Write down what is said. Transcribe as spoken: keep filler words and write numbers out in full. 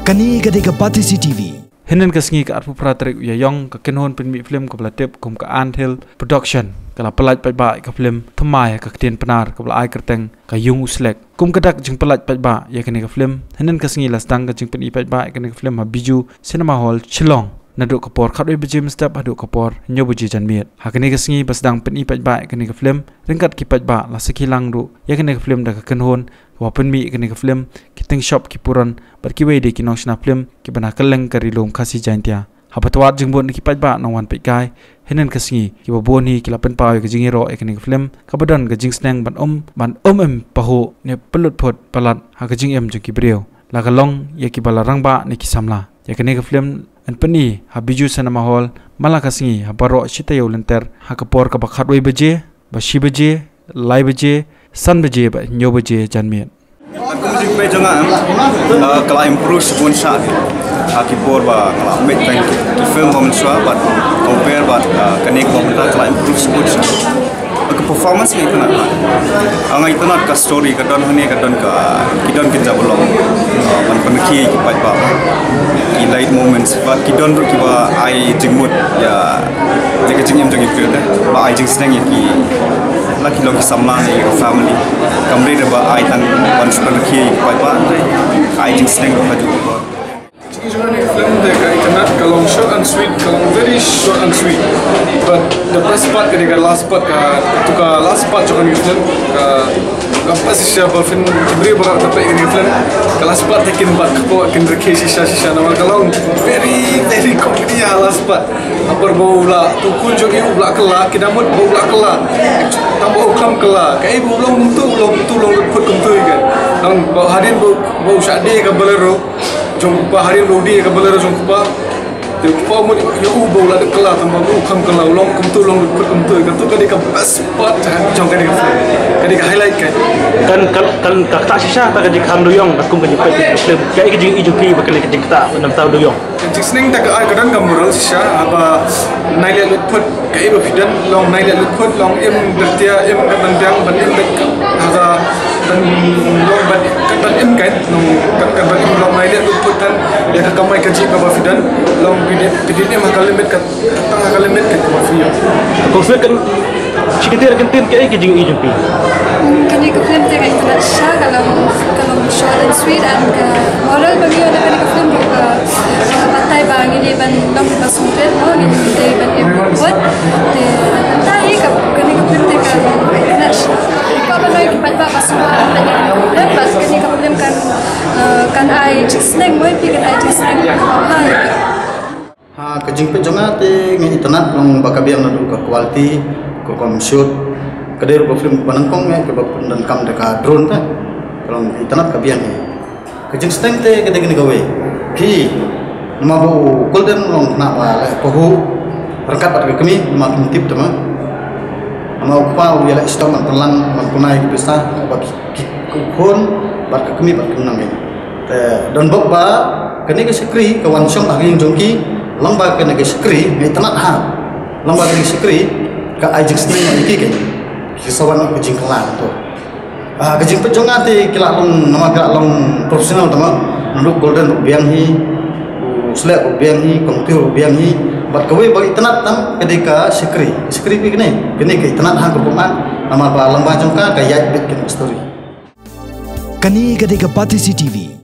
Kane ka dei ka Batesi T V. Hynnin ka sngi ka arphew phra tarik u Ïaïong, ka kynhun pynmih film kaba la tip kum ka Ant Hill Production ka la pyllait paidbah ïa ka film Thymmai ha ka ktien Pnar kaba la ai kyrteng Ka Ïung U Slek. Kum ka dak jingpyllait paidbah ïa kane ka film, hynnin ka sngi la sdang ka jingpyni paidbah ïa kane ka film ha Bijou Cinema Hall, Shillong, naduh ka por khatwei baje mynstep haduh ka por hynñiew baje janmiet. Ha kane ka sngi ba sdang pyni paidbah ïa kane ka film, ryngkat ki paidbah la sakhi lang ruh ïa kane ka film da ka kynhun kaba pynmih ïa kane ka film, ki tyngshop, ki puron bad kiwei de ki nongshna film kiba na kylleng ka Ri Lum Khasi Jaiñtia. Haba twad jingbud na ki paidbah nongwan peit kai hynnin ka sngi, kiba bun hi ki la pynpaw ïa ka jingïaroh ïa kane ka film kaba don ka jingsneng ban um, ban um im pahuh ne pynlut phut palat ha ka jingim jong ki briew, la ka long ïa kiba la rangbah ne ki samla. Ïa kane ka film yn pyni ha Bijou Cinema Hall man la ka sngi ha baroh shi taïew lynter ha ka por kaba khatwei baje, ba shi baje, lai baje, san baje bad hynñiew baje janmiet. Kum jingpeit jong nga, em, ah, ka la improve shibun sha ha ki por ba nga la mih tang ki, ki film ba mynshuwa bad compare bad, ah, kane ka por mynta ka la improve shibun sha. Ka performance nga itynnad. Ah, nga itynnad ka story, ka don hangne, ka don ka, ki don ki jabulong. Ah, ban pynkhie ki paidbah, ki light moments bad ki don ruh kiba ai jingmut ïa ïa ka jingim jong ki briew te, ba ai jingsneng ïa ki, la ki long ki samla ne ïa ka family. Kam dei da ba ai tang ban shu pynkhie ïa ki paidbah, ai jingsneng ruh ha jong ki. Jingïaroh ne film te ka itynnad, ka long short and sweet, ka long very short and sweet. But the best part ka dei ka last part, ka, tu ka last part jong ka film, ka Ka pas shisha ba phin ki briew ba ka peit kane ka film. Ka last part te kin bat kpoh, kin rkhie shisha shisha namar ka long very, very comedy ha last part. Namar ba u la, tu khun jong ngi u la kylla, ki da mut ba u la kylla. Tang ba u khlem kylla. Kaei ba u long kumtu, u long kumtu, u long lutphut kumtu ïa ka. Nang ba hadien ba u, ba u shah die ka Bolero. Jong u kpa, hadien ba u die ka Bolero jong u kpa. Te u kpa u mut ïa u ba u la dep kylla, tang ba u khlem kylla, u long kumtu, u long lutphut kumtu. Katu ka dei ka best part jong kane ka film. Ka dei ka highlight ka. Kan, kan, kan ka ktah shisha ta ka jingkhang dewïong, kum ka jingpeit ka film. Kaei ka jingïohi jong phi ba kane ka jingktah na bynta u dewïong? Ka jingsneng ta ka ai, ka don ka moral shisha, haba nai leh lutphut, kaei ba phi don, long nai leh lutphut, long im byrtia, im kat ban biang, ban im beit, haba ban long ban, kat ban im, kat long, kat, kat ban im, long nai leh lutphut tang ïa ka kamai kajih kaba phi don, long phi dei, phi dei im ha ka limit, kat, tang ha ka limit kaba phi ïoh. Ka film kan, shi kyntien, kyntien, kaei ka jingïohi jong phi? Kane ka film te ka itynnad shisha, ka long, ka long short and sweet, and ka moral ba ngi ïoh na kane ka film ruh ka, ka batai ba ngi dei ban long kiba sngewrit, no, ngi dei ban im bad. Te mynta hi ka, kane ka film te ka itynnad shisha. Ka ba ngi ki paidbah ba sngewbha ban ïoh kane ka film, bad kane ka film kan, eh, kan ai jingsneng, mo, phi, kan ai jingsneng. Ha ka jingpeit jong nga te nga itynnad long ba ka biang naduh ka quality, ka rukom shoot, ka dei ruh ka film ba nyngkong nga kaba pyndonkam da ka drone te. Ka long itynnad ka biang hi. Ka jingsneng te ka dei kane kawei. Phi, namar ba u Golden long khynnah ba leh pahuh ryngkat bad ka kmie, namar kim tip te ma. Namar u kpa u ïaleh shitom ban pynlang, ban pynai ki pisa, ba ki, ki, ki khun bad ka kmie bad ki nang. Te don bok ba kane ka shakri ka wan shong ha ka ïing jong ki, long ba kane ka shakri, nga itynnad ha. Long ba kane ka shakri ka ai jingsneng ïa ki, ki sa wan ka jingkylla to. Ah, ka jingpeit jong nga te ki la long, namar ki la long professional tang, naduh Golden ruh biang hi, u Slek ruh biang hi, Kong Tiew ruh biang hi, bad kawei ba itynnad tam ka dei ka shakri. Shakri phi kane, kane ka itynnad ha ka rukom, namar ba lyngba jong ka ka ïaid beit ka story. Kane ka dei ka Batesi T V.